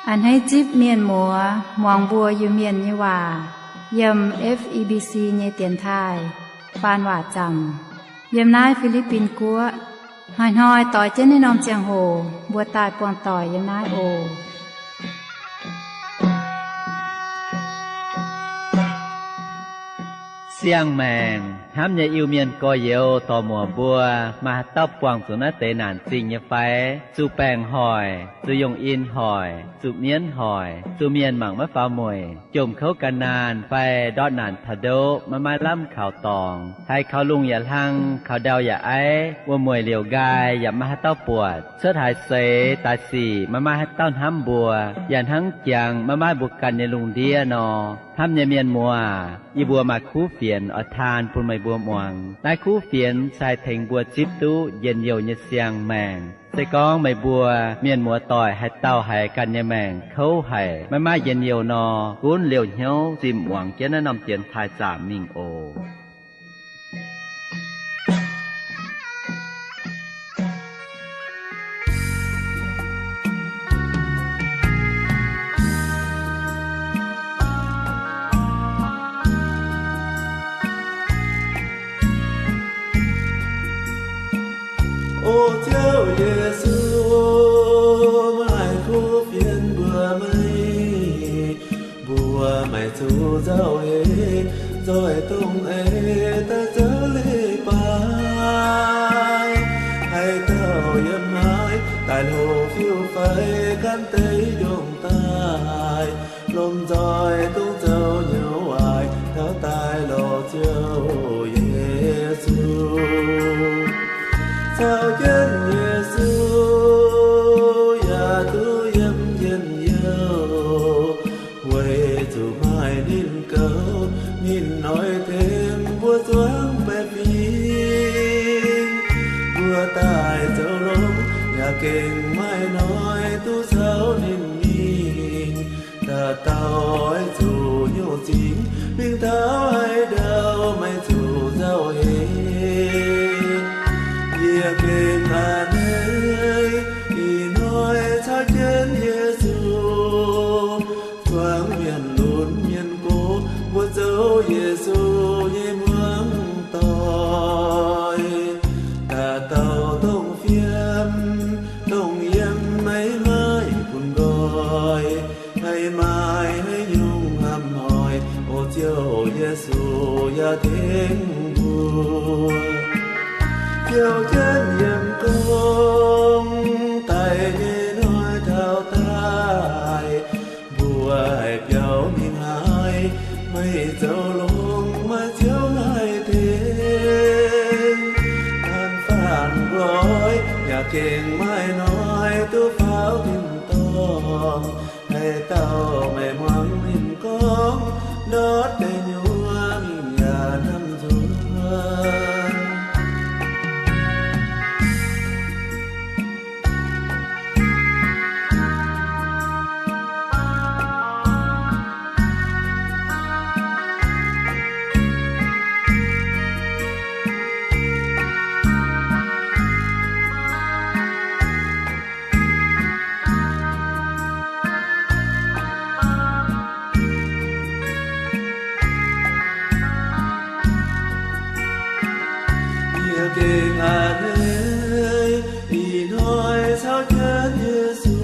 A'hneiv zipv mienh muoz muangx mbuo Iu-Mienh nyei waac yiem F E B C nyei dienx taaih faan waac zaamc yiem naaiv Fi^li^bin Guoqv. Hnoi-hnoi doix jienv naaiv norm ziangh hoc mbuo daaih buangh doic yiem naaiv oc. Siang-maengc hnamv nyei Iu-Mienh gorx-youz dorc-muoc mbuo, maaih haaix dauh buangh zuqc naaiv deix naanc zingh nyei fai? Zuqc baengc hoic, zuqc yungh in hoic, zuqc mienv hoic, zuqc mienh mangc maiv faaux mueic, jomc kouv ga'naanh fai ndortv naanc taux ndoqv maiv maaih lamh kaux dorngx, haiz kaux lungh yaac hlang, kaux ndau yaac aiv, wuom-mueic liouc nqaai yaac maiv maaih haaix dauh buatc, cuotv haaix seix daaih sic maiv maaih haaix dauh hnamv mbuo, yaac hnangv jangx maiv maaih mbuo ganh nyei lungh ndiev nor. Hnamv nyei mienh muoz, yie mbuo maaih kuv fienx oix taan bun meih mbuo muangx. Naaiv kuv fienx se haih tengx mbuo zipv duqv njien-youh nyei siang-maengc. Se gorngv meih mbuo mienh muoz-doic haaix dauh haiz ganh nyei maengc kouv haic, maiv maaih njien-youh nor, gunv liouh hnyouv zimh muangx jienv naaiv norm dienx taaih zaamc mingh oc. O Ziouv Yesu, maaih kuv fienx mbuox meih, mbuox meih zuqc nzauh heix, nzoih dongh eix daaih zoux leiz-baaix. Haaix dauh yiem naaiv daaih hlo fiuv-feix gan deix njongh daaih, lomh nzoih dongh zoux nyei waaic taux daaih lorz Ziouv Yesu. Caux jienv Yesu yaac duqv yiem njien-youh, weic zuqc maaih ninh goux, ninh oix tengx mbuo zuangx baeqc fingx. Mbuo daaih zoux longx yaac gengh maaih hnoi duqv caux ninh mingh. Dauh dauh oix zuqc nyungc zingx mingh taux haaix ndau, meih zuqc nzauh heix. Yie gengh a'hneiv ih hnoi caux jienv Yesu zuangx mienh lunx mienh gox, mbuo zoux Yesu nyei muangx doic. Dauh dauh dongh fiem dongh yiem, maiv maaih bun nqoi, haih maaih haaix nyungc hnamv hnoi, o Ziouv Yesu yaac tengx mbuo. Ziouv jienv yiem gorngv daaih nyei hnoi taux daaih, mbuo haih biaux mingh haaix, meih zoux longx maiv ziouc haih tengx. Da'faanh nqoi yaac gengh maaih hnoi duqv faaux tin-dorngh, haaix dauh meih muangx ninh gorngv, ndortv deic-nyuoqc mingh yaac hnamv nzuonx. Yie gengh a'hneiv ih hnoi caux jienv Yesu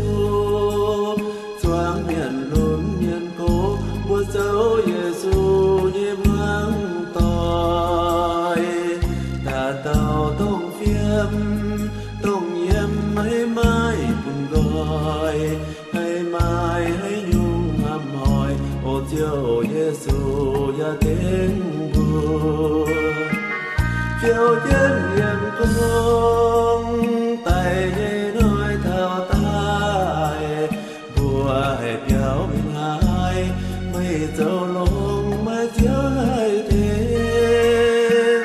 zuangx mienh lunx mienh gox, mbuo zoux Yesu nyei muangx doic. Dauh dauh dongh fiem dongh yiem, maiv maaih bun nqoi, haih maaih haaix nyungc hnamv hnoi, o Ziouv Yesu yaac tengx mbuo. Ziouv jienv yiem gorngv daaih nyei hnoi taux daaih, mbuo haih biaux mingh haaix, meih zoux longx maiv ziouc haih tengx.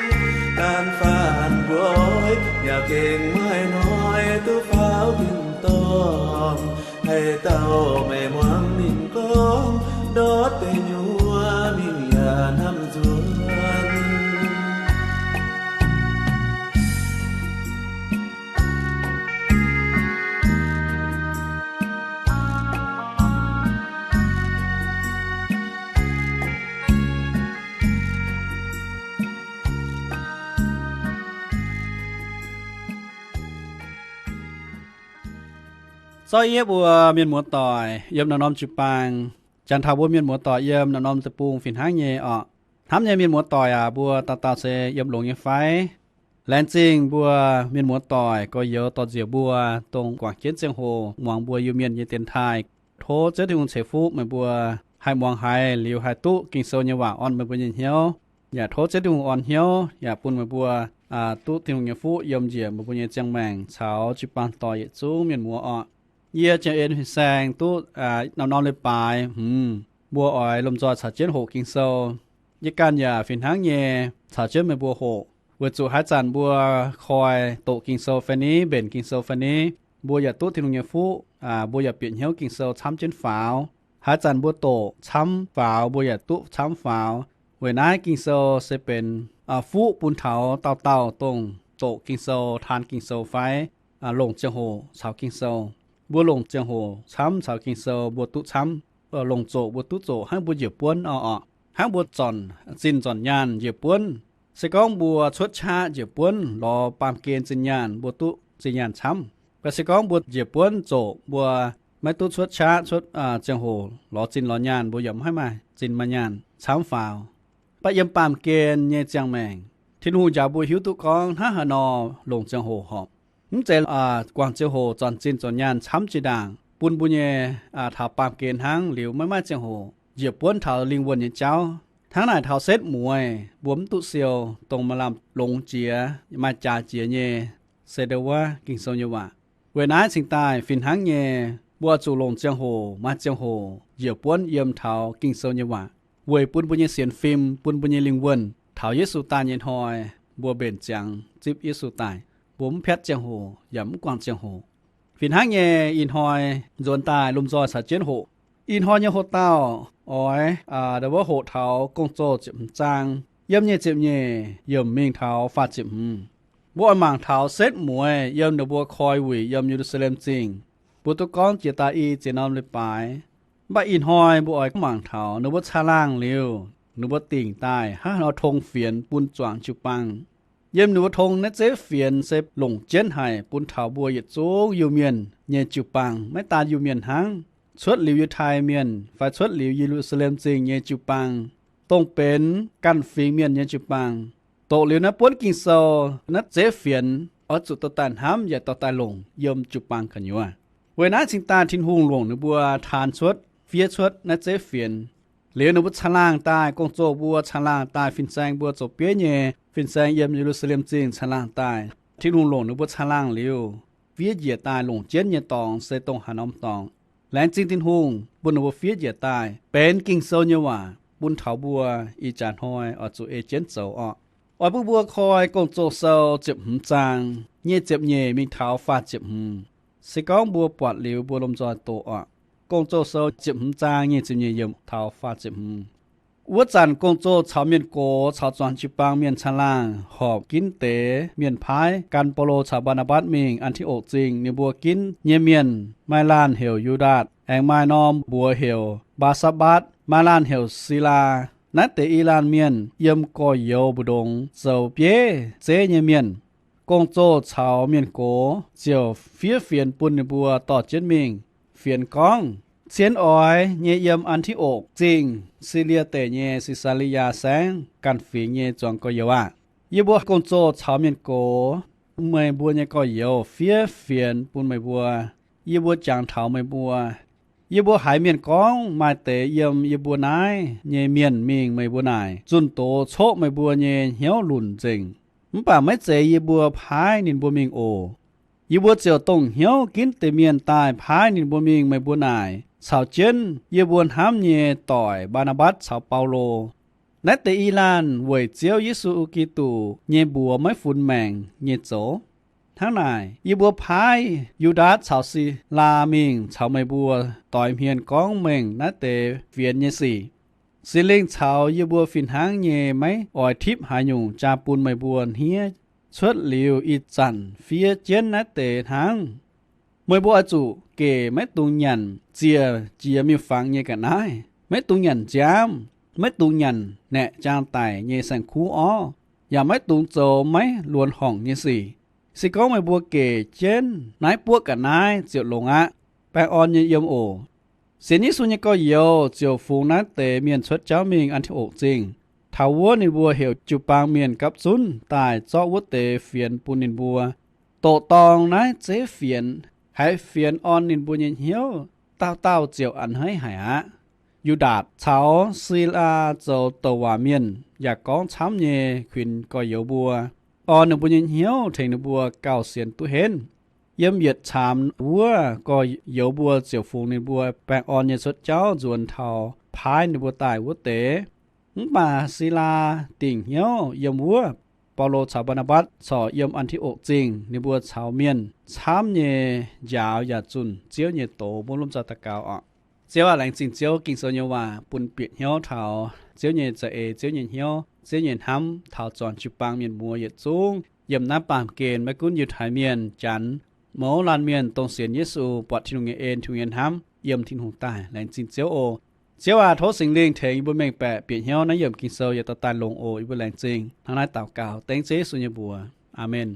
Da'faanh mbuo oix yaac gengh maaih hnoi duqv faaux tin-dorngh, haaix dauh meih muangx ninh gorngv, ndortv deic-nyuoqc mingh yaac hnamv nzuonx. Zorqv yie mbuo mienh muoz-doic yiem norm-norm jiu-baang, janx taux mbuo mienh muoz-doic yiem norm-norm deic-bung fih hnangv nyei orqc. Hnamv nyei mienh muoz-doic aac, mbuo dauh dauh se yiem longx nyei fai? Laengz zingh mbuo mienh muoz-doic gorx-youz dorh nziex mbuo, dongh guangc jienv ziangh hoc muangx mbuo Iu-Mienh nyei dienx taaih. Tov Ziouv Tin-Hungh ceix fuqv meih mbuo haih muangx haiz liuz haih duqv Ging-Sou nyei waac orn meih mbuo nyei hnyouv. Yaac tov Ziouv Tin-Hungh orn hnyouv yaac bun meih mbuo duqv Tin-Hungh nyei fuqv yiem njiec meih mbuo nyei ziangh maengc caux jiu-baang dorh yietc zungv mienh muoz orqc. Yie Janx-En fin-saeng duqv norm-norm leiz-baaix hmz mbuo oix lomh nzoih caux jienv hoqc Ging-Sou. Yie ganh yaac fih hnangv nyei caux jienv meih mbuo hoqc, weic zuqc haaix zanc mbuo koi doqc Ging-Sou fai ni, mbenc Ging-Sou fai ni, mbuo yaac duqv Tin-Hungh nyei fuqv, mbuo yaac bieqc hnyouv Ging-Sou camv jienv faaux. Haaix zanc mbuo doqc camv faaux, mbuo yaac duqv camv faaux. Weic naaiv Ging-Sou se benx fuqv bun taux dauh dauh dongh doqc Ging-Sou, taan Ging-Sou fai longc ziangh hoc caux Ging-Sou. Mbuo longc ziangh hoc camv caux Ging-Sou, mbuo duqv camv. Longc zoqc mbuo duqv zoqc hnangv mbuo njiec buonv orqc, hnangv mbuo zornc zinh zornc nyaanh njiec buonv. Se gorngv mbuo cuotv qaqv njiec buonv lorz baamh gen zinh nyaanh, mbuo duqv zinh nyaanh camv. Mv baac se gorngv mbuo njiec buonv zoqc, mbuo maiv duqv cuotv qaqv, cuotv ziangh hoc lorz zinh lorz nyaanh, mbuo yaac maiv maaih zinh maaih nyaanh camv faaux. Mv baac yiem baamh gen nyei ziangh maengc, Tin-Hungh njaaux mbuo hiuv duqv gorngv hnangv haaix nor longc ziangh hoc horpc. Mv zeiz guangc ziangh hoc zornc zinh zornc nyaanh camv jiex ndaangc bun mbuo nyei taux baamh gen hnangv liuz maiv maaih ziangh hoc njiec buonv taux lingh wuonh nyei jauv. Hnangv naaic taux setv mueiz mbuo mv duqv siou, dongh maaih lamh longx jiex maaih jaax jiex nyei se ndo wuov Ging-Sou nyei waac. Weic naaiv cingx daaih fih hnangv nyei, mbuo oix zuqc longc ziangh hoc maaih ziangh hoc njiec buonv yiem taux Ging-Sou nyei waac, weic bun mbuo nyei sienx fim, bun mbuo nyei lingh wuonh taux Yesu daaih nyei hnoi mbuo mbenc ziangx zipv Yesu daaih, mbuo mv piatv ziangh hoc yaac mv guangc ziangh hoc. Fih hnangv nyei, ih hnoi nzuonx daaih lomh nzoih caux jienv hoqc. Ih hnoi nyei hoc-dauh oix ndo wuov hoqc taux Gong-Zoh ziepc hmz zaang, yiem nyic ziepc nyeic yiemc mingh taux faah ziepc hmz. Mbuo oix mangc taux setv mueiz yiem ninh mbuo koi wuic yiem Ye^lu^saa^lem Zingh. Mbuo duqv gorngv jiex daaih i ziex norm leiz-baaix. Mv baac ih hnoi mbuo oix mangc taux ninh mbuo caangh laangh liuz, ninh mbuo dingc daaih hnangv haaix nor tong fienx bun zuangx jiu-baang. Yiem ninh mbuo tong naaiv zeiv fienx se longc jienv haic bun taux mbuo yietc zungv Iu-Mienh nyei jiu-baang, maiv daan Iu-Mienh hnangv, cuotv liuz Yiutai Mienh fai cuotv liuz Ye^lu^saa^lem Zingh nyei jiu-baang, dongh benx ganh fingx mienh nyei jiu-baang. Doqc liuz naaiv buonv Ging-Sou, naaiv zeiv fienx oix zuqc dorh daaih hnamv yaac dorh daaih longc yiem jiu-baang gu'nyuoz. Weic naaiv cingx daaih Tin-Hungh longc ninh mbuo taan cuotv, fiev cuotv naaiv zeiv fienx. Liuz ninh mbuo caangh laangh daaih, Gong-Zoh mbuo caangh laangh daaih, fin-saeng mbuo zoux bieiv nyei fin-saeng yiem Ye^lu^saa^lem Zingh caangh laangh daaih. Tin-Hungh longc ninh mbuo caangh laangh liuz, fiev njiec daaih longc jienv nyei dorngx se dongh haaix norm dorngx. Laengz zingh Tin-Hungh bun ninh mbuo fiev njiec daaih benx Ging-Sou nyei waac bun taux mbuo ih jaax hnoi oix zuqc ei jienv zoux orqc. Oix bun mbuo koi Gong-Zoh Sou ziepc hmz zaang, nyic ziepc nyeic mingh taux faah ziepc hmz. Se gorngv mbuo buatc liuz mbuo lomh nzoih doqc orqc. Gong-Zoh Sou ziepc hmz zaang, nyic ziepc nyeic yiemc taux faah ziepc hmz. Wuov zanc Gong-Zoh caux mienh gox caux zuangx jiu-baang mienh caangh laangh horpc ginv deix mienh paaiv gan Baulo caux Mbaa^naa^mbatc mingh An^ti^okc Zingh. Ninh mbuo ginv nyei mienh maaih laanh heuc Yu^ndaatc, aengx maaih norm mbuox heuc Mbaa^saa^mbatc, maaih laanh heuc Silaa. Naaiv deix i laanh mienh yiem gorx-youz mbu'ndongx zoux bieiv zeiv nyei mienh. Gong-Zoh caux mienh gox ziouc fiev fienx bun ninh mbuo dorh jienv mingh. Fienx gorngv, Cien oix nyei yiem An^ti^okc Zingh, Silie Deic nyei Se^saa^li^yaa Saengv ganh fingx nyei zuangx gorx-youz aah! Yie mbuo Gong-Zoh caux mienh gox, meih mbuo nyei gorx-youz fiev fienx bun meih mbuo. Yie mbuo jangx taux meih mbuo. Yie mbuo haiz mienh gorngv maaih deix yiem yie mbuo naaiv nyei mienh mingh meih mbuo naaic zunh doz coqv meih mbuo nyei hnyouv lunc nzengc. Mv baac maiv zeiz yie mbuo paaiv ninh mbuo mingh oc. Yie mbuo ziouc dongh hnyouv ginv deix mienh daaih paaiv ninh mbuo mingh meih mbuo naaic, caux jienv yie mbuo hnamv nyei doic Mbaa^naa^mbatc caux Baulo. Naaiv deix i laanh weic Ziouv Yesu Giduc nyei mbuox maiv funx maengc nyei zoux. Hnangv naaic, yie mbuo paaiv Yu^ndaatc caux Silaa mingh caux meih mbuo doix hmien gorngv mengh naaiv deix fienx nyei sic. Singx Lingh caux yie mbuo fih hnangv nyei maiv oix tipv haaix nyungc jaa bun meih mbuo hniev cuotv liuz ih zanc fiev jienv naaiv deix hnangv. Meih mbuo oix zuqc gec maiv dungx nyanc ziec jiex miuc-fangx nyei ga'naaiv, maiv dungx nyanc nziaamv, maiv dungx nyanc naeqc jaang daic nyei saeng-kuv orv, yaac maiv dungx zoux maiv luonx horngc nyei sic. Se gorngv meih mbuo gec jienv naaiv buoqv ga'naaiv ziouc longx aqv. baengh orn nyei yiem oc. Sienx Yesu nyei gorx-youz ziouc fungx naaiv deix mienh cuotv jauv mingh An^ti^okc Zingh. Taux wuov ninh mbuo heuc jiu-baang mienh gapv zunv daaih zorqv wuov deix fienx bun ninh mbuo. Doqc dorng naaiv zeiv fienx, haiz fienx orn ninh mbuo nyei hnyouv, dauh dauh ziouc a'hneiv haic aqv. Yu^ndaatc caux Silaa zoux douc waac mienh yaac gorngv camv nyei kuinx gorx-youz mbuo, orn ninh mbuo nyei hnyouv tengx ninh mbuo gauh sienx duqv henv. Yiem yietc caamx wuov gorx-youz mbuo ziouc fungx ninh mbuo baengh orn nyei cuotv jauv nzuonx taux paaiv ninh mbuo daaih wuov deix. Mv baac Silaa dingc hnyouv yiem wuov. Baulo caux Mbaa^naa^mbatc corc yiem An^ti^okc Zingh, ninh mbuo caux mienh camv nyei njaaux yaac zunh Ziouv nyei doz. Mbuo lomh nzoih daux gaux oc. Ziouv aac, laengz zingh Ziouv Ging-Sou nyei waac bun bieqc hnyouv taux Ziouv nyei za'eix, Ziouv nyei hnyouv, Ziouv nyei hnamv taux zuangx jiu-baang mienh muoz yietc zungv yiem naaiv baamh gen, maiv gunv Yiutai Mienh, Janx, mouz laanh mienh dongh sienx Yesu buatc Tin-Hungh nyei en, Tin-Hungh nyei hnamv yiem Tin-Hungh daaih. Laengz zingh Ziouv oc. Ziouv aac, tov Singx Lingh tengx yie mbuo mengh baeqc bieqc hnyouv naaiv yiemc Ging-Sou yietc dauh daaih longx oc. Yie mbuo laengz zingh hnangv naaiv daux gaux dengv Ziouv Yesu nyei mbuox. Aamen.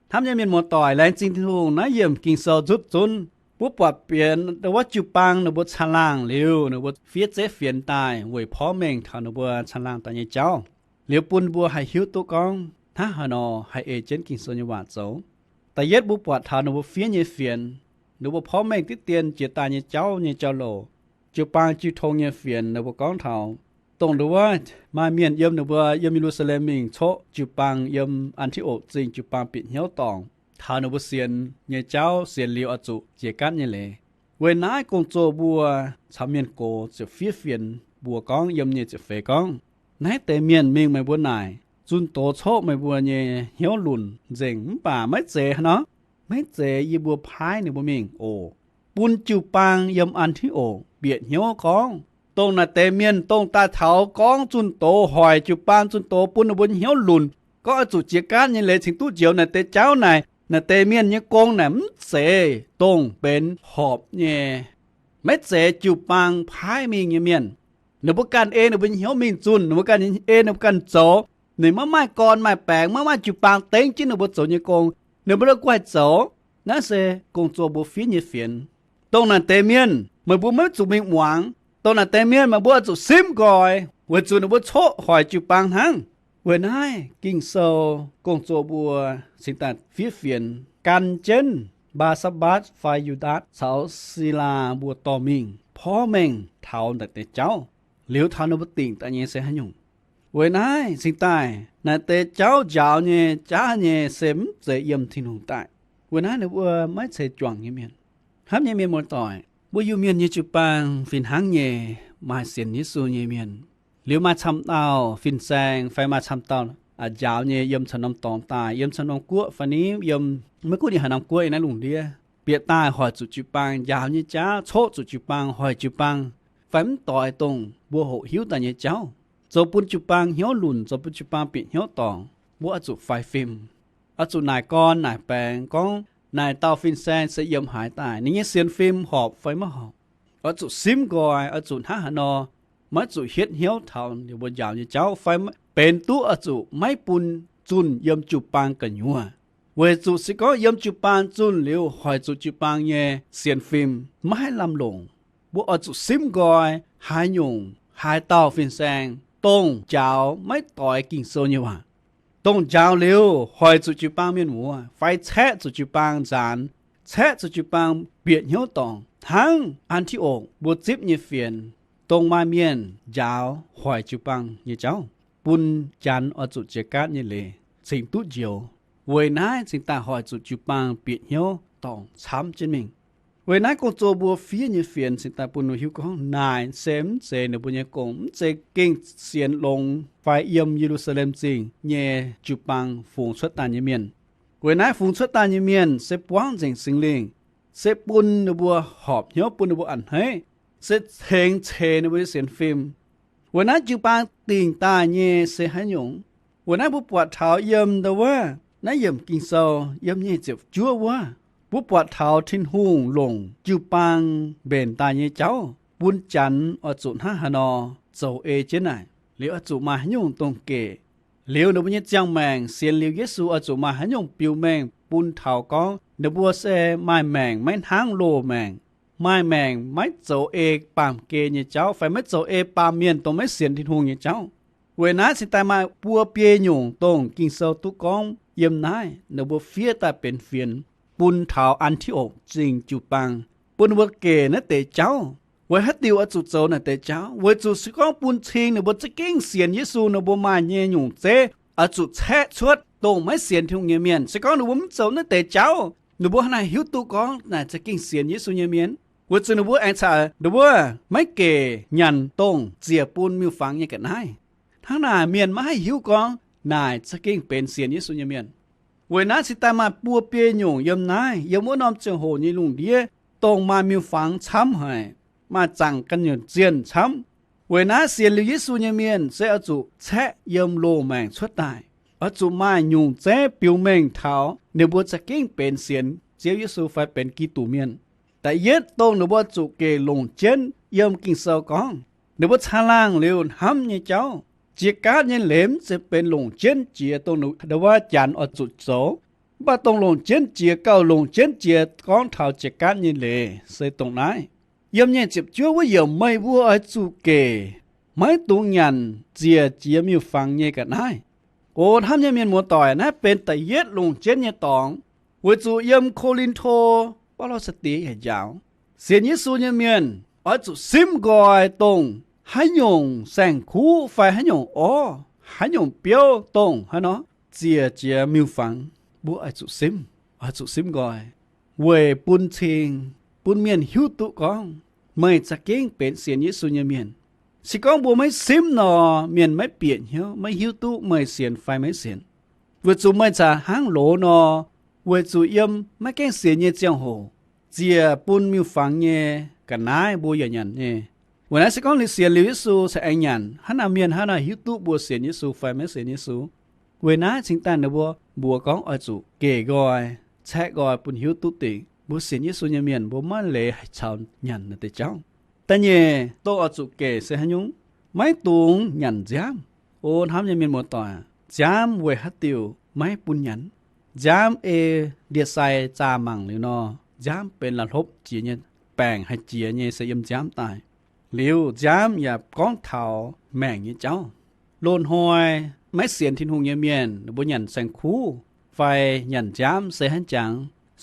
Hnamv nyei mienh muoz-doic, laengz zingh Tin-Hungh, naaiv yiemc Ging-Sou nzutv zunv mbuo buatc bienx wuov jiu-baang ninh mbuo caangh laangh liuz, ninh mbuo fiev zeiv fienx daaih weic porv mengh taux ninh mbuo caangh laangh daaih nyei jauv. Liuz bun mbuo haih hiuv duqv gorngv hnangv haaix nor haih ei jienv Ging-Sou nyei waac zoux. Da'yietv mbuo buatc taux ninh mbuo fiev nyei fienx, ninh mbuo porv mengh diqv dien jiex daaih nyei jauv nyei jauv-louc. Jiu-baang jiu tong nyei fienx ninh mbuo gorngv taux dongh wuov maaih mienh yiem ninh mbuo yiem Ye^lu^saa^lem mingh coqv jiu-baang yiem An^ti^okc Zingh jiu-baang bieqc hnyouv dorngc taux ninh mbuo sienx nyei jauv, sienx liuz oix zuqc jiex gaatv nyei leiz. Weic naaiv gong-zoh mbuo caux mienh gox ziouc fiev fienx mbuox gorngv yiem nyei ziepc feix gorngv, naaiv deix mienh mingh meih mbuo naaic zunh doz coqv meih mbuo nyei hnyouv lunc nzengc mv baac maiv zeiz haaix nor, maiv zeiz yie mbuo paaiv ninh mbuo mingh oc. Bun jiu-baang yiem An^ti^okc bieqc hnyouv gorngv, dongh naaic deix mienh dongh daaih taux gorngv zunh doz hoic jiu-baang, zunh doz bun ninh mbuo hnyouv lunc gorngv oix zuqc jiex gaatv nyei leiz cingx duqv njoux naaic deix jauv naaic, naaic deix mienh nyei gong naaic mv zeiz dongh benx horpc nyei, maiv zeiz jiu-baang paaiv mingh nyei mienh. Ninh mbuo ganh ei ninh mbuo hnyouv mingh zunh, ninh mbuo ganh ei ninh mbuo ganh zoux. Ninh maiv maaih gorn maaih baengx, maiv maaih jiu-baang dengv jienv ninh mbuo zoux nyei gong, ninh mbuo la'guaih zoux. Naaiv se gong-zoh mbuo fiev nyei fienx. Dongh naaic deix mienh meih mbuo maiv zuqc mingh muangx. Dongh naaic deix mienh meih mbuo oix zuqc simv nqoi, weic zuqc ninh mbuo coqv hoic jiu-baang hnangv. Weic naaiv Ging-Sou gong-zoh mbuo cingx daaih fiev fienx gan jienv Mbaa^saa^mbatc fai Yu^ndaatc caux Silaa mbuo dorh mingh porv mengh taux naaic deix jauv, liuz taux ninh mbuo dingc daaih nyei se haaix nyungc. Weic naaiv cingx daaih naaic deix jauv njaaux nyei jaav nyei se mv zeiz yiem Tin-Hungh daaih. Weic naaiv ninh mbuo maiv ceix juangc nyei mienh. Hnamv nyei mienh muoz-doic, mbuo Iu-Mienh nyei jiu-baang fih hnangv nyei maaih sienx Yesu nyei mienh. Liuz maaih camv dauh fin-saeng fai maaih camv dauh njaaux nyei yiem caux norm dorngx daaih, yiem caux norm guoqv fai ni yiem, maiv gunv ninh haaix norm guoqv yiem naaiv lungh ndiev, bieqc daaih hoic zuqc jiu-baang njaaux nyei jaav, coqv zuqc jiu-baang, hoic jiu-baang, fai mv doix dongh mbuo hoqc hiuv daaih nyei jauv, zoux bun jiu-baang hnyouv lunc, zoux bun jiu-baang bieqc hnyouv dorngc, mbuo oix zuqc faix fim. Oix zuqc naaic gorn naaic baengx gorngv naaic dauh fin-saeng se yiem haaix daaih, ninh nyei sienx fim horpc fai maiv horpc. Oix zuqc simv nqoi, oix zuqc hnangv haaix nor, maiv zuqc hietv hnyouv taux ninh mbuo njaaux nyei jauv fai benx duqv oix zuqc maiv bun zunh yiem jiu-baang gu'nyuoz. Weic zuqc se gorngv yiem jiu-baang zunh liuz hoic zuqc jiu-baang nyei sienx fim maiv haih lamh longc. Mbuo oix zuqc simv nqoi haaix nyungc haaix dauh fin-saeng dongh njaaux maiv doix Ging-Sou nyei waac, dongh njaaux liuz hoic zuqc jiu-baang mienh muoz fai caeqv zuqc jiu-baang nzaanx, caeqv zuqc jiu-baang bieqc hnyouv dorngc hnangv An^ti^okc mbuo zipv nyei fienx, dongh maaih mienh njaaux hoic jiu-baang nyei jauv, bun Janx oix zuqc jiex gaatv nyei leiz cingx duqv njoux. Weic naaiv cingx daaih hoic zuqc jiu-baang bieqc hnyouv dorngc camv jienv mingh. Weic naaiv gong-zoh mbuo fiev nyei fienx cingx daaih bun mbuo hiuv gorngv naaic se mv zeiz ninh mbuo nyei gong, mv zeiz gengh sienx longx fai yiem Ye^lu^saa^lem Zingh nyei jiu-baang fungx cuotv daaih nyei mienh. Weic naaiv fungx cuotv daaih nyei mienh se buangv nzengc Singx Lingh, se bun ninh mbuo horpc hnyouv, bun ninh mbuo a'hneiv, se tengx ceix ninh mbuo nyei sienx fim. Weic naaiv jiu-baang dingc daaih nyei se haaix nyungc? Weic naaiv mbuo buatc taux yiem ndo wuov naaiv yiemc Ging-Sou yiem nyic ziepc juov wuov, mbuo buatc taux Tin-Hungh longc jiu-baang mbenc daaih nyei jauv bun Janx oix zuqc hnangv haaix nor zoux ei jienv naaic. Liuz oix zuqc maaih haaix nyungc dongh gec. Liuz ninh mbuo nyei ziangh maengc sienx liuz Yesu oix zuqc maaih haaix nyungc biux mengh bun taux gorngv ninh mbuo se maaih maengc maiv hnangv loz maengc. maaih maengc maiv zoux ei baamh gen nyei jauv fai maiv zoux ei baamh mienh dongh maiv sienx Tin-Hungh nyei jauv. Weic naaiv cingx daaih maaih buo biei nyungc dongh Ging-Sou duqv gorngv yiem naaiv ninh mbuo fiev daaih benx fienx bun taux An^ti^okc Zingh jiu-baang, bun ninh mbuo gec naaiv deix jauv. Weic haaix diuc oix zuqc zoux naaiv deix jauv? Weic zuqc se gorngv bun cing ninh mbuo za'gengh sienx Yesu, ninh mbuo maaih nyei nyungc zeiv oix zuqc caeqv cuotv dongh maiv sienx Tin-Hungh nyei mienh. Se gorngv ninh mbuo mv zoux naaiv deix jauv, ninh mbuo hnangv haaix hiuv duqv gorngv naaic za'gengh sienx Yesu nyei mienh? Weic zuqc ninh mbuo aengx caux ninh mbuo maiv gec nyanc dongh ziec bun miuc-fangx nyei ga'naaiv. Hnangv naaic mienh maiv haih hiuv gorngv naaic za'gengh benx sienx Yesu nyei mienh. Weic naaiv cingx daaih maaih buo biei nyungc yiem naaiv, yiem wuov norm ziangh hoc nyei lungh ndiev, dongh maaih miuc-fangx camv haic, maaih zaangc ga'nyiec zienh camv. Weic naaiv sienx liuz Yesu nyei mienh se oix zuqc caeqv yiem loz-maengc cuotv daaih, oix zuqc maaih nyungc zeiv biux mengh taux ninh mbuo za'gengh benx sienx Ziouv Yesu fai benx Giduc mienh. Da'yietv dongh ninh mbuo zuqc gec longc jienv yiem Ging-Sou gorngv, ninh mbuo caangh laangh liuz hnamv nyei jauv, jiex gaatv nyei leiz mv zeiz benx longc jienv jiex dongh ndau wuov janx oix zuqc zoux. Mv baac dongh longc jienv jiex, gauh longc jienv jiex gorngv taux jiex gaatv nyei leiz se dongh naaiv. Yiem nyeic ziepc juov wuov yiemc, meih mbuo oix zuqc gec, maiv dungx nyanc ziec jiex miuc-fangx nyei ga'naaiv. O hnamv nyei mienh muoz-doic, naaiv benx da'yietv longc jienv nyei dorngx. Weic zuqc yiem Ko^lin^to, Baulo sai-diex yaac njaaux, sienx Yesu nyei mienh oix zuqc simv nqoi dongh haaix nyungc saeng-kuv fai haaix nyungc orv, haaix nyungc biouv dongh haaix nor ziec jiex miuc-fangx, mbuo oix zuqc simv, oix zuqc simv nqoi, weic bun cing, bun mienh hiuv duqv gorngv meih za'gengh benx sienx Yesu nyei mienh. Se gorngv mbuo maiv simv nor, mienh maiv bieqc hnyouv, maiv hiuv duqv meih sienx fai maiv sienx. Weic zuqc meih caux hnangv loz nor, weic zuqc yiem maiv gaengh sienx nyei ziangh hoc ziec bun miuc-fangx nyei ga'naaiv mbuo yaac nyanc nyei. Weic naaiv se gorngv liuz sienx liuz Yesu cingx aengx nyanc, hnangv naaiv mienh hnangv naaiv hiuv duqv mbuo sienx Yesu fai maiv sienx Yesu. Weic naaiv cingx daaih ninh mbuo mbuox gorngv oix zuqc gec nqoi, caeqv nqoi bun hiuv duqv dingc mbuo sienx Yesu nyei mienh mbuo maiv leiz haih caux nyanc naaiv deix jauv. Da'nyeic dongh oix zuqc gec se haaix nyungc? Maiv dungx nyanc nziaamv. O hnamv nyei mienh muoz-doic, nziaamv weic haaix diuc maiv bun nyanc? Nziaamv ei ndie-sai zaah mangc liuz nor, nziaamv benx la'hlopv jiex nyei, baengc haih jiex nyei se yiem nziaamv daaih. Liuz nziaamv yaac gorngv taux maengc nyei jauv. Loz-hnoi maiv sienx Tin-Hungh nyei mienh ninh mbuo nyanc saeng-kuv fai nyanc nziaamv se hnangv jangx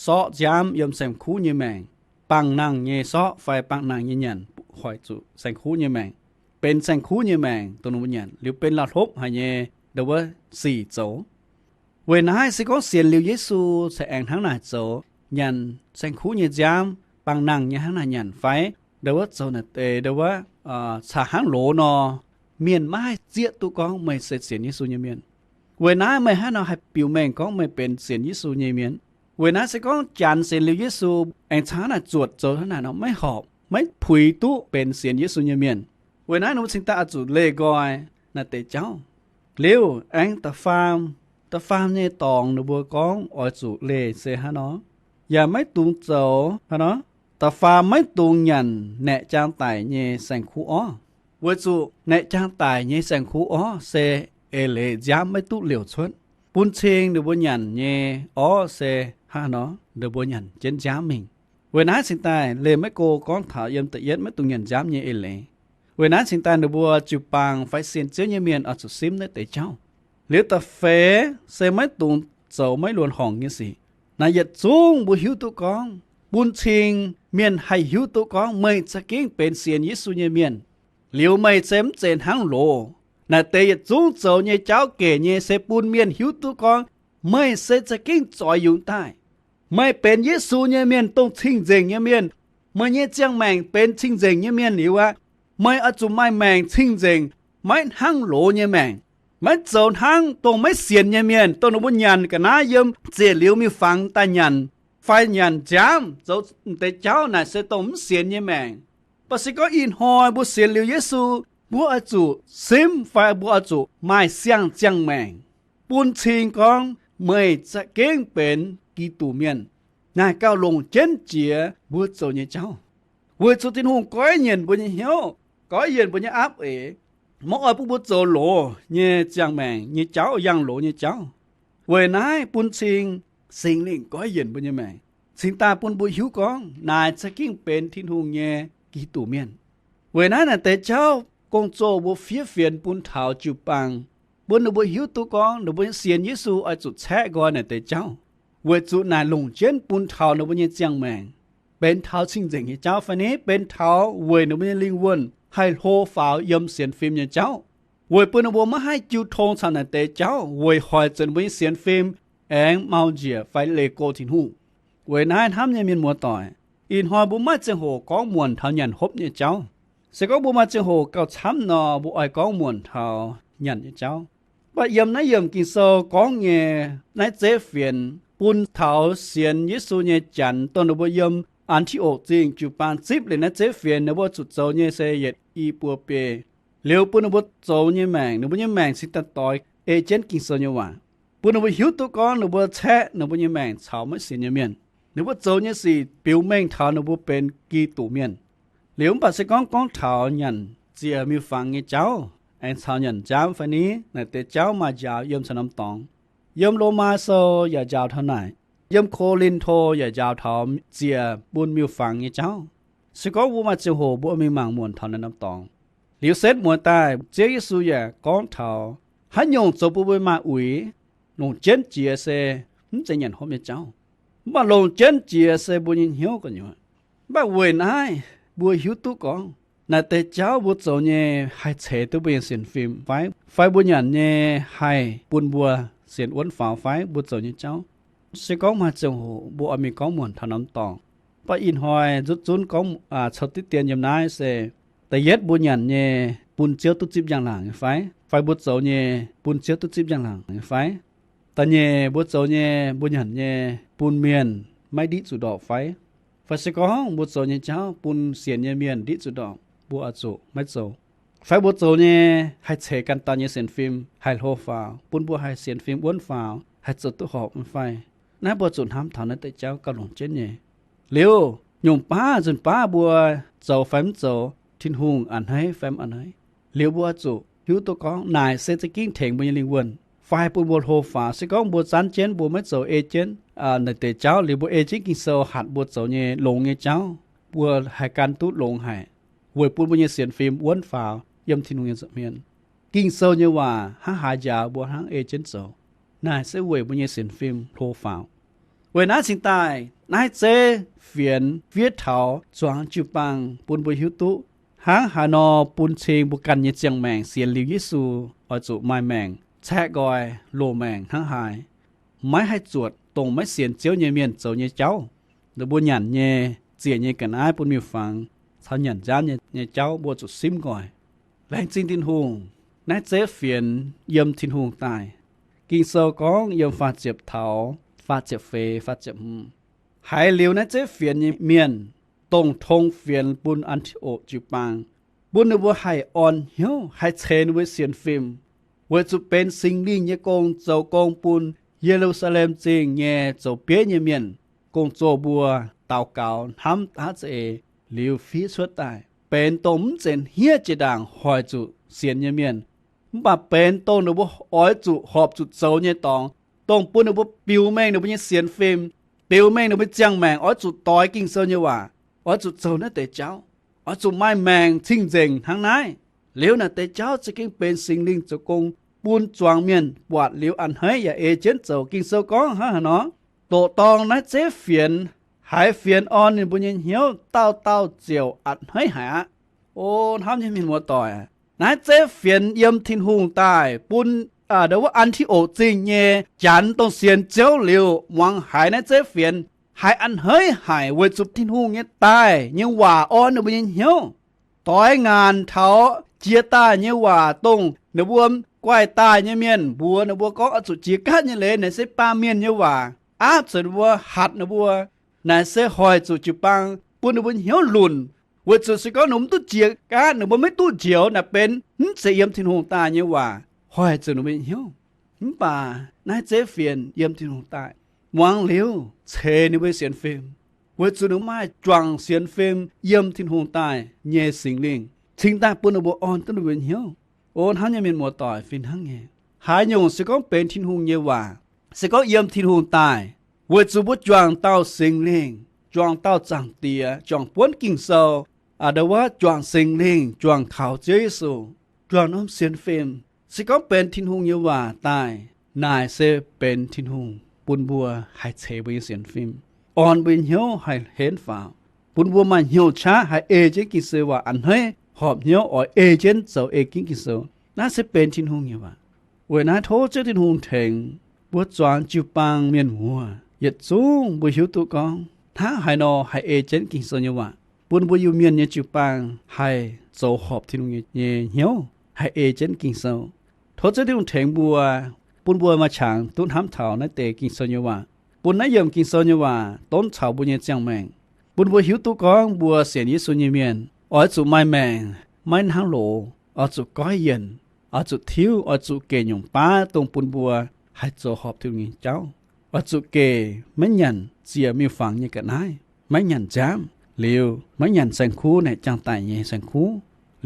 sorqv nziaamv yiem saeng-kuv nyei maengc, bangh nangh nyei sorqv fai bangh nangh nyei nyanc hoic zuqc saeng-kuv nyei maengc, benx saeng-kuv nyei maengc dongh ninh mbuo nyanc liuz benx la'hlopv haic nyei ndau wuov sic zoux. Weic naaiv se gorngv sienx liuz Yesu cingx aengx hnangv naaic zoux, nyanc saeng-kuv nyei nziaamv, bangh nangh nyei hnangv naaic nyanc fai ndau wuov zoux naaic deix ndau wuov caux hnangv loz nor, mienh maiv haih zieqv duqv gorngv meih se sienx Yesu nyei mienh. Weic naaiv meih hnangv nor haih biux mengh gorngv meih benx sienx Yesu nyei mienh. Weic naaiv se gorngv janx sienx liuz Yesu aengx caux hnangv naaic zuotc zoux hnangv naaic nor maiv horpc, maiv puix duqv benx sienx Yesu nyei mienh. Weic naaiv ninh mbuo cingx daaih oix zuqc leih nqoi naaic deix jauv. Liuz aengx da'faam, da'faam nyei dorngx ninh mbuo gorngv oix zuqc leih se hnangv nor, yaac maiv dungx zoux hnangv nor, da'faam maiv dungx nyanc naeqc jaang daic nyei saeng-kuv orv. Weic zuqc naeqc jaang daic nyei saeng-kuv orv se eix leiz nziaamv maiv duqv liouc cuotv, bun cing ninh mbuo nyanc nyei orv se hnangv nor ninh mbuo nyanc jienv nziaamv mingh. Weic naaiv cingx daaih leih maiv go gorngv taux yiem da'yietv maiv dungx nyanc nziaamv nyei eix leiz. Weic naaiv cingx daaih ninh mbuo jiu-baang fai sienx Ziouv nyei mienh oix zuqc simv naaiv deix jauv. Liuz da'feix se maiv dungx zoux maiv luonx horngc nyei sic. Naaiv yietc zungv mbuo hiuv duqv gorngv bun cing mienh haih hiuv duqv gorngv meih za'gengh benx sienx Yesu nyei mienh. Liuz meih se mv zeiz hnangv loz. Naaic deix yietc zungv zoux nyei jauv gec nyei se bun mienh hiuv duqv gorngv meih se za'gengh zoix yungz daaih. Meih benx Yesu nyei mienh, dongh cing-nzengc nyei mienh. Meih nyei ziangh maengc benx cing-nzengc nyei mienh liuz aqv, meih oix zuqc maaih maengc cing-nzengc, maiv hnangv loz nyei maengc. Maiv zoux hnangv dongh maiv sienx nyei mienh, dongh ninh mbuo nyanc ga'naaiv yiem ziec liuz miuc-fangx daaih nyanc, fai nyanc nziaamv zoux deix jauv naaic se dongh mv sienx nyei maengc. Mv baac se gorngv ih hnoi mbuo sienx liuz Yesu, mbuo oix zuqc simv fai mbuo oix zuqc maaih siang-ziangh maengc, bun cing gorngv meih za'gengh benx Giduc mienh. Naaic gauh longc jienv jiex mbuo zoux nyei jauv, weic zuqc Tin-Hungh goiv yienc mbuo nyei hnyouv, goiv yienc mbuo nyei aapv eix, maiv oix bun mbuo zoux loz nyei ziangh maengc nyei jauv, yangh loz nyei jauv. Weic naaiv bun cing Singx Lingh goiv yienc mbuo nyei maengc. cingx daaih bun mbuo hiuv gorngv naaic za'gengh benx Tin-Hungh nyei Giduc mienh. Weic naaiv naaic deix jauv gong-zoh mbuo fiev fienx bun taux jiu-baang, bun ninh mbuo hiuv duqv gorngv ninh mbuo nyei sienx Yesu oix zuqc caeqv nqoi naaic deix jauv, weic zuqc naaic longc jienv bun taux ninh mbuo nyei ziangh maengc benx taux cing-nzengc nyei jauv fai ni benx taux weic ninh mbuo nyei lingh wuonh haih hlo faaux yiem sienx fim nyei jauv, weic bun ninh mbuo maiv haih jiu tong caux naaic deix jauv weic hoic zuqc ninh mbuo nyei sienx fim aengx mau njiec fai leih go Tin-Hungh. Weic naaiv hnamv nyei mienh muoz-doic, ih hnoi mbuo maaih ziangh hoc gorngv muonc taux nyanc hopv nyei jauv. Se gorngv mbuo maaih ziangh hoc gauh camv nor, mbuo oix gorngv muonc taux nyanc nyei jauv. Mv baac yiem naaiv yiemc Ging-Sou gorngv nyei naaiv zeiv fienx bun taux sienx Yesu nyei Janx, dongh ninh mbuo yiem An^ti^okc Zingh jiu-baang zipv liuz naaiv zeiv fienx ninh mbuo zuqc zoux nyei se yietc i buo biei. Liuz bun ninh mbuo zoux nyei maengc, ninh mbuo nyei maengc cingx daaih doix ei jienv Ging-Sou nyei waac, bun ninh mbuo hiuv duqv gorngv ninh mbuo caeqv ninh mbuo nyei maengc caux maiv sienx nyei mienh. Ninh mbuo zoux nyei sic biux mengh taux ninh mbuo benx Giduc mienh. Liuz mv baac se gorngv gorngv taux nyanc ziec miuc-fangx nyei jauv aengx caux nyanc nziaamv fai ni naaic deix jauv maaih njaaux yiem caux norm dorngx. Yiem Lomaa Sou yaac njaaux taux naaic. Yiem Ko^lin^to yaac njaaux taux ziec bun miuc-fangx nyei jauv. Se gorngv mbuo maaih ziangh hoc mbuo mingh mangc muonc taux naaiv norm dorngx. Liuz setv mueiz daaih Ziouv Yesu yaac gorngv taux haaix nyungc zoux bun mbuo maaih uix, longc jienv jiex se mv zeiz nyanc hopv nyei jauv. Mv baac longc jienv jiex se mbuo nyei hnyouv gu'nyuoz. Mv baac weic naaiv mbuo hiuv duqv gorngv naaic deix jauv mbuo zoux nyei haih ceix duqv mbuo nyei sienx fim fai, fai mbuo nyanc nyei haih bun mbuo sienx wuonv faaux fai mbuo zoux nyei jauv. Se gorngv maaih ziangh hoc mbuo oix mingh gorngv muonc taux norm dorngx. Mv baac ih hnoi nzutv zunv gorngv cou diqv dien yiem naaiv se, da'yietv mbuo nyanc nyei bun Ziouv duqv zipv njang-laangc nyei fai, fai mbuo zoux nyei bun Ziouv duqv zipv njang-laangc nyei fai. Da'nyeic mbuo zoux nyei, mbuo nyanc nyei bun mienh maiv ndiqv zuqc ndorpc fai, fai se gorngv mbuo zoux nyei jauv bun sienx nyei mienh ndiqv zuqc ndorpc, mbuo oix zuqc maiv zoux. Fai mbuo zoux nyei haih ceix ganh dauh nyei sienx fim haih hlo faaux, bun mbuo haih sienx fim wuonv faaux, haih zoux duqv horpc nyei fai. Naaiv mbuo zuqc hnamv taux naaiv deix jauv gauh longc jienv nyei. Liuz nyungc baav nzunc baav mbuo zoux fai mv zoux, Tin-Hungh a'hneiv fai mv a'hneiv, liuz mbuo oix zuqc hiuv duqv gorngv naaic se za'gengh tengx mbuo nyei lingh wuonh fai bun mbuo hlo faaux. Se gorngv mbuo zanv jienv mbuo maiv zoux ei jienv naaic deix jauv liuz mbuo ei jienv Ging-Sou hatc mbuo zoux nyei longx nyei jauv, mbuo haih gan duqv longx haic, weic bun mbuo nyei sienx fim wuonv faaux yiem Tin-Hungh nyei nza'hmien. Ging-Sou nyei waac hnangv haaix njaaux mbuo hnangv ei jienv zoux. Naaic se weic mbuo nyei sienx fim hlo faaux. Weic naaiv cingx daaih naaiv zeiv fienx fiev taux zuangx jiu-baang bun mbuo hiuv duqv hnangv haaix nor bun cing mbuo ganh nyei ziangh maengc sienx liuz Yesu oix zuqc maaih maengc caeqv nqoi, loz-maengc hnangv haaix. Maiv haih zuotc dongh maiv sienx Ziouv nyei mienh zoux nyei jauv. Ninh mbuo nyanc nyei, ziec nyei ga'naaiv bun miuc-fangx caux nyanc nziaamv nyei jauv mbuo zuqc simv nqoi. Laengz zingh Tin-Hungh, naaiv zeiv fienx yiem Tin-Hungh daaih. Ging-Sou gorngv yiem faah ziepc taux faah ziepc feix, faah ziepc hmz, haiz liuz naaiv zeiv fienx nyei mienh dongh tong fienx bun An^ti^okc jiu-baang, bun ninh mbuo haih orn hnyouv, haih ceix ninh mbuo sienx fim, weic zuqc benx Singx Lingh nyei gong zoux gong bun Ye^lu^saa^lem Zingh nyei zoux bieiv nyei mienh. Gong-zoh mbuo daux gaux hnamv daav za'eix liuz fiev cuotv daaih, benx dongh mv zeiz hniev jiex ndaangc hoic zuqc sienx nyei mienh, mv baac benx dongh ninh mbuo oix zuqc horpc zuqc zoux nyei dorngx, dongh bun ninh mbuo biux mengh ninh mbuo nyei sienx fim, biux mengh ninh mbuo ziangh maengc oix zuqc doix Ging-Sou nyei waac, oix zuqc zoux naaiv deix jauv, oix zuqc maaih maengc cing-nzengc hnangv naaiv. Liuz naaic deix jauv za'gengh benx Singx Lingh zoux gong bun zuangx mienh buatc liuz a'hneiv yaac ei jienv zoux. Ging-Sou gorngv hnangv haaix nor, doqc dorng naaiv zeiv fienx, haiz fienx orn ninh mbuo nyei hnyouv, dauh dauh ziouc a'hneiv haic aqv. O hnamv nyei mienh muoz-doic, naaiv zeiv fienx yiem Tin-Hungh daaih bun wuov An^ti^okc Zingh nyei Janx dongh sienx Ziouv liuz muangx haiz naaiv zeiv fienx, haiz a'hneiv haic weic zuqc Tin-Hungh nyei daaih nyei waac orn ninh mbuo nyei hnyouv. Doix ngaanc taux jiex daaih nyei waac dongh ninh mbuo guaih daaih nyei mienh mbuox ninh mbuo gorngv oix zuqc jiex gaatv nyei leiz naaic se baamh mienh nyei waac aapv zuqc ninh mbuo, hatc ninh mbuo, naaic se hoic zuqc jiu-baang bun ninh mbuo hnyouv lunc, weic zuqc se gorngv ninh mbuo mv duqv jiex gaatv, ninh mbuo maiv duqv njoux naaic benx mv zeiz yiem Tin-Hungh daaih nyei waac hoic zuqc ninh mbuo hnyouv. Mv baac naaiv zeiv fienx yiem Tin-Hungh daaih, muangx liuz ceix ninh mbuo sienx fim, weic zuqc ninh maaih juangc sienx fim yiem Tin-Hungh daaih nyei Singx Lingh cingx daaih bun ninh mbuo orn duqv ninh mbuo hnyouv. O hnamv nyei mienh muoz-doic, fih hnangv nyei, haaix nyungc se gorngv benx Tin-Hungh nyei waac, se gorngv yiem Tin-Hungh daaih, Weic zuqc mbuo juangc dauh Singx Lingh, juangc dauh Zaangc Diex, juangc buonv Ging-Sou, a'ndau wuov juangc Singx Lingh, juangc kaux Ziouv Yesu, juangc norm sienx fim. Se gorngv benx Tin-Hungh nyei waac daaih, naaic se benx Tin-Hungh bun mbuo haih ceix mbuo nyei sienx fim, orn mbuo nyei hnyouv haih henv faaux, bun mbuo maaih hnyouv qaqv haih ei jienv Ging-Sou waac a'hneiv horpc hnyouv oix ei jienv zoux ei jienv Ging-Sou. Naaiv se benx Tin-Hungh nyei waac. Weic naaiv tov Ziouv Tin-Hungh tengx mbuo zuangx jiu-baang mienh muoz yietc zungv mbuo hiuv duqv gorngv hnangv haaix nor haih ei jienv Ging-Sou nyei waac, bun mbuo Iu-Mienh nyei jiu-baang haih zoux horpc Tin-Hungh nyei hnyouv, haih ei jienv Ging-Sou. Tov Ziouv Tin-Hungh tengx mbuo, bun mbuo maaih qangx duqv hnamv taux naaiv deix Ging-Sou nyei waac, bun naaiv yiemc Ging-Sou nyei waac donv caux mbuo nyei ziangh maengc, bun mbuo hiuv duqv gorngv mbuo sienx Yesu nyei mienh oix zuqc maaih maengc maiv hnangv loz, oix zuqc goiv yienc, oix zuqc tiuv, oix zuqc gec nyungc baav dongh bun mbuo haih zoux horpc Tin-Hungh nyei jauv. Oix zuqc gec maiv nyanc ziec miuc-fangx nyei ga'naaiv, maiv nyanc nziaamv, liuz maiv nyanc saeng-kuv naaic jangx daic nyei saeng-kuv,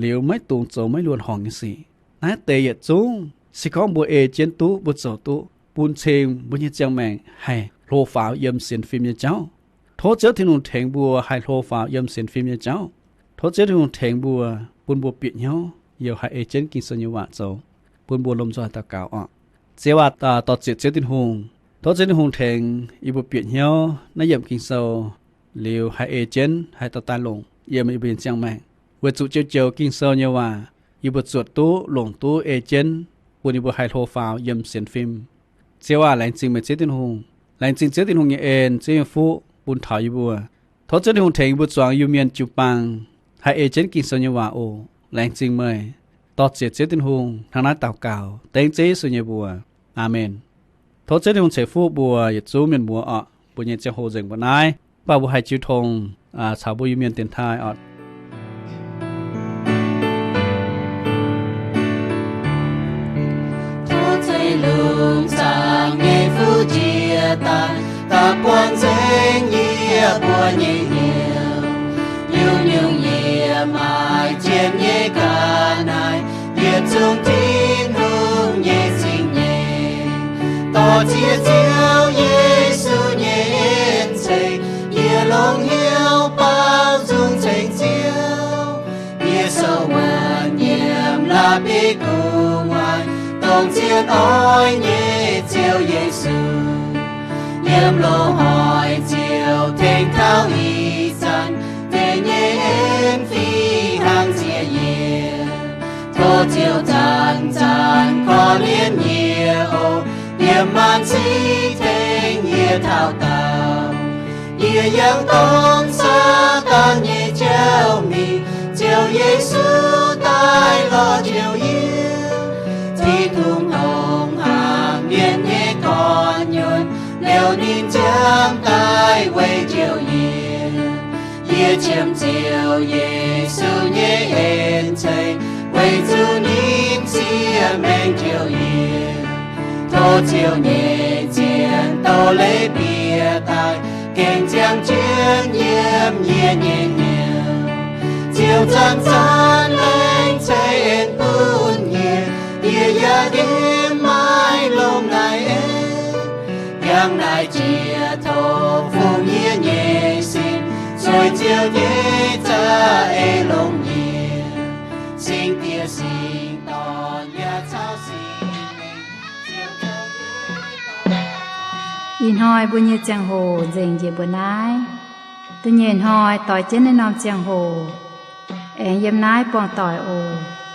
liuz maiv dungx zoux maiv luonx horngc nyei sic. Naaiv deix yietc zungv se gorngv mbuo ei jienv duqv, mbuo zoux duqv, bun cing mbuo nyei ziangh maengc haih hlo faaux yiem sienx fim nyei jauv. Tov Ziouv Tin-Hungh tengx mbuo haih hlo faaux yiem sienx fim nyei jauv. Tov Ziouv Tin-Hungh tengx mbuo, bun mbuo bieqc hnyouv youc haih ei jienv Ging-Sou nyei waac zoux. Bun mbuo lomh nzoih daux gaux oc. Ziouv aac, dorh ziec Ziouv Tin-Hungh. Tov Ziouv Tin-Hungh tengx yie mbuo bieqc hnyouv naaiv yiemc Ging-Sou liuz haih ei jienv, haih dorh daaih longc yiem yie mbuo nyei ziangh maengc. Weic zuqc joux-joux Ging-Sou nyei waac yie mbuo zuotc duqv, longc duqv, ei jienv, bun yie mbuo haih hlo faaux yiem sienx fim. Ziouv aac, laengz zingh meih Ziouv Tin-Hungh. Laengz zingh Ziouv Tin-Hungh nyei en, Ziouv nyei fuqv bun taux yie mbuo. Tov Ziouv Tin-Hungh tengx yie mbuo zuangx Iu-Mienh jiu-baang haih ei jienv Ging-Sou nyei waac oc. Laengz zingh meih. Dorh ziec Ziouv Tin-Hungh hnangv naaiv daux gaux dengv Ziouv Yesu nyei mbuox. Aamen. Tov Ziouv Tin-Hungh ceix fuqv mbuo yietc zungv mienh muoz oc. Mbuo nyei ziangh hoc nzengc mbuo naaiv, mv baac mbuo haih jiu tong caux mbuo Iu-Mienh dienx taaih oc. Tov ceix lungh zaangc nyei fuqv jiex daaih, daaih buangh nzengc yie mbuo nyei hnyouv. Nyungc-nyungc yie maaih jienv nyei ga'naaiv, yietc zungv Tin-Hungh nyei cing-nyeic. Dorh ziex Ziouv Yesu nyei en ceix, yie longx hnyouv baaux nzung ceng Ziouv. Yie sou wuonv yiem la'bieiv gu'nguaaic, dongh zien oix nyei Ziouv Yesu. Yiem loz-hnoi Ziouv tengx taux ih zanc, deix nyei en fih hnangv nziex yie. Tov Ziouv zanc-zanc korv-lienh yie oc, yiem maanc sic tengx yie taux daauh. Yie yangh dorngx Saadaan nyei jauv mingh, Ziouv Yesu daaih lorz njoux yie. Tin-Hungh dongh haaix mienh nyei gorn-nyuonh, liouh ninh nziaamv daaih weic njoux yie. Yie qiemx Ziouv Yesu nyei en ceix, weic zuqc ninh siev maengc njoux yie. Tov Ziouv nyei zien doz-leiz bieqc daaih, gengh ziangh jienv yiem yie nyei hnyouv. Ziouv zanc-zanc laengz ceix en bun yie, yie yaac yiem maiv longc naaiv en. Yangh naaic jiex tov fungx yie nyei sin, sueih Ziouv nyei za'eix longc yie. Singx Diex, Singx Dorn, yaac caux Singx Lingh. Ih hnoi mbuo nyei ziangh hoc nzengc njiec mbuo naaiv. Da'nyeic hnoi doix jienv naaiv norm ziangh hoc aengx yiem naaiv buangh doic oc.